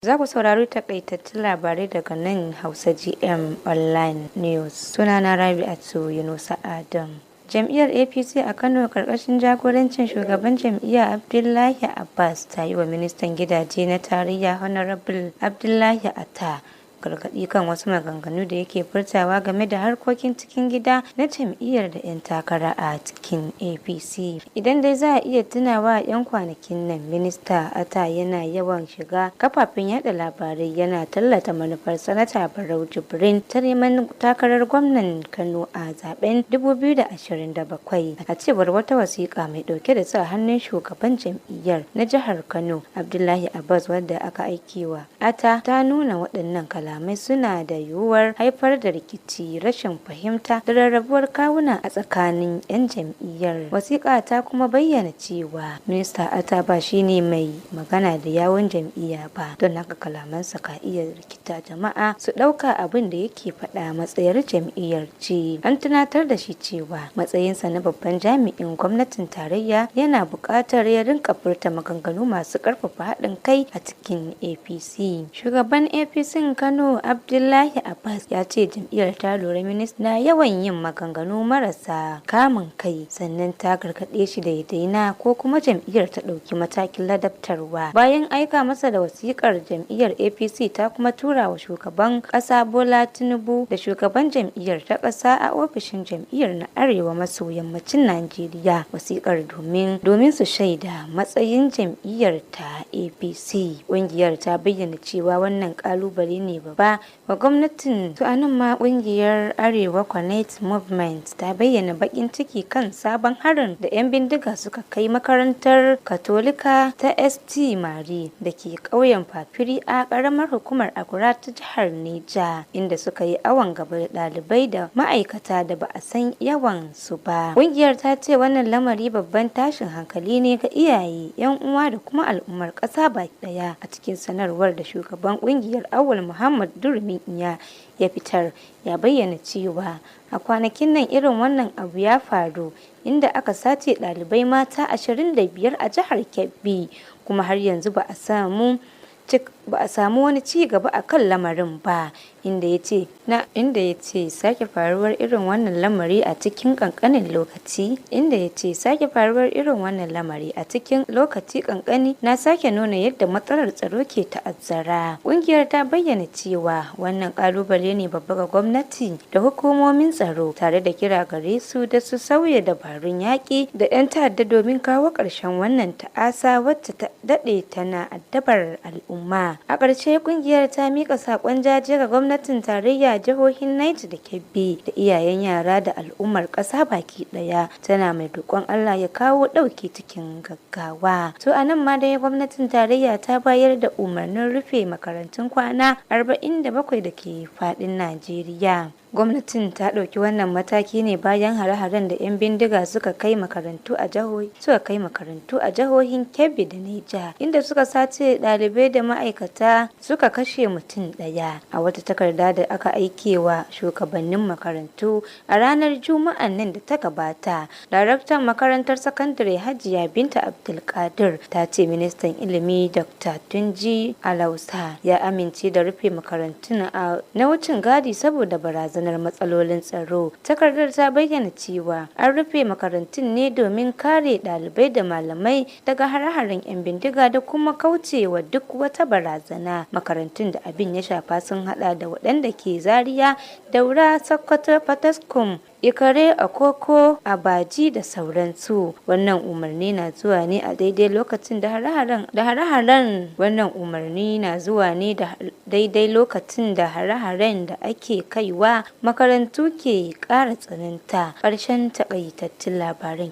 Za ku saurari takaitattun labarai daga nan Hausa GM Online News. Sunana Rabi'atu Yunusa Adam. Jam'iyyar APC a Kano karkashin jagorancin shugaban jam'iyya Abdullahi Abbas ta yi wa ministan gidaje na tarayya, Honorable Abdullahi Atta, gargaɗi kan wasu maganganu da yake furtawa game da harkokin cikin gida na jam'iyyar da 'yan takara a cikin APC. Idan dai za a iya tunawa, 'yan kwanakin nan Minista Atta yana yawan shiga kafafen yada labarai yana tallata manufar Sanata Barau Jibrin ta neman takarar gwamnan Kano a zaben 2027. A cewar wata wasiƙa mai ɗauke da sa hannun shugaban jam'iyyar na jihar Kano, Abdullahi Abbas, wadda aka aikewa Atta, ta nuna waɗannan kalamai suna da yiwuwar haifar da rikici, rashin fahimta da rarrabuwar kawuna a tsakanin 'yan jam'iyyar. Wasiƙa ta kuma bayyana cewa Minista Atta ba shine mai magana da yawun jam'iyya ba, don haka kalamansa ka iya rikita jama'a su ɗauka abin da yake faɗa matsayar jam'iyyar ce. An tunatar da shi cewa matsayinsa na babban jami'in gwamnatin tarayya yana buƙatar ya rinka furta maganganu masu ƙarfafa haɗin kai a cikin APC. Shugaban APC Kano, Abdullahi Abbas, ya ce jam'iyyar ta lura minista na yawan yin maganganu marasa kamun kai, sannan ta gargaɗe shi da ya daina ko kuma jam'iyyar ta ɗauki matakin ladabtarwa. Bayan aika masa da wasiƙar, jam'iyyar APC ta kuma tura wa shugaban ƙasa Bola Tinubu da shugaban jam'iyyar ta ƙasa a ofishin jam'iyyar na Arewa maso yammacin Najeriya wasiƙar domin su shaida matsayin jam'iyyar ta APC. Ƙungiyar ta bayyana cewa wannan ƙalubale ne babba wa gwamnatin. To, anan ma ƙungiyar Arewa Connect Movement ta bayyana baƙin ciki kan sabon harin da 'yan bindiga suka kai makarantar Katolika ta St. Mary da ke ƙauyen Fafiri a ƙaramar hukumar Akura ta jihar Neja, inda suka yi awon gaba da ɗalibai da ma'aikata da ba a san yawan su ba. Ƙungiyar ta ce wannan lamari babban tashin hankali ne ga iyaye, 'yan uwa da kuma al'ummar ƙasa baki ɗaya. A cikin sanarwar da shugaban ƙungiyar, Awal Muhammad Durmin Iya, ya fitar, ya bayyana cewa a kwanakin nan irin wannan abu ya faru, inda aka sace ɗalibai mata 25 a jihar Kebbi, kuma har yanzu ba a samu wani ci gaba a kan lamarin ba, inda ya ce sake faruwar irin wannan lamari a cikin kankanin lokaci inda ya ce sake faruwar irin wannan lamari a cikin lokaci kankani na sake nuna yadda matsalar tsaro ke ta'azzara. Ƙungiyar ta bayyana cewa wannan kalubale ne babba ga gwamnati da hukumomin tsaro, tare da kira gare su da su sauya dabarun yaƙi da 'yan ta'adda domin kawo ƙarshen wannan ta'asa wacce ta daɗe tana addabar al'umma. A ƙarshe, ƙungiyar ta mika saƙon jaje ga gwamnatin tarayya, jihohin Niger da Kebbi da iyayen yara da al'ummar ƙasa baki ɗaya, tana mai roƙon Allah ya kawo ɗauki cikin gaggawa. To, a nan ma dai gwamnatin tarayya ta bayar da umarnin rufe makarantun kwana 47 da ke faɗin Najeriya. Gwamnatin ta ɗauki wannan mataki ne bayan hare-haren da 'yan bindiga suka kai makarantu a jihohin Kebbi da Neja, inda suka sace ɗalibai da ma'aikata, suka kashe mutum ɗaya. A wata takarda da aka aikewa shugabannin makarantu a ranar Juma'an nan da ta gabata, daraktan makarantar sakandare, Hajiya Binta Abdulkadir, ta ce ministan ilimi, Dr. Tunji Alausa, ya amince da rufe makarantun a na wucin gadi saboda barazanar matsalolin tsaro. Takardar ta bayyana cewa an rufe makarantun ne domin kare ɗalibai da malamai daga hare-haren 'yan bindiga da kuma kaucewa duk wata barazana. Makarantun da abin ya shafa sun hada da waɗanda ke Zaria, Daura, Sokoto, Fataskum, Ikare, Akoko, Abaji da sauransu. Wannan umarni na zuwa ne a daidai lokacin da hare-haren da hare-haren wannan umarni na zuwa ne da daidai lokacin da hare-haren da ake kaiwa makarantu ke ƙara tsananta. Ƙarshen takaitattun labaran.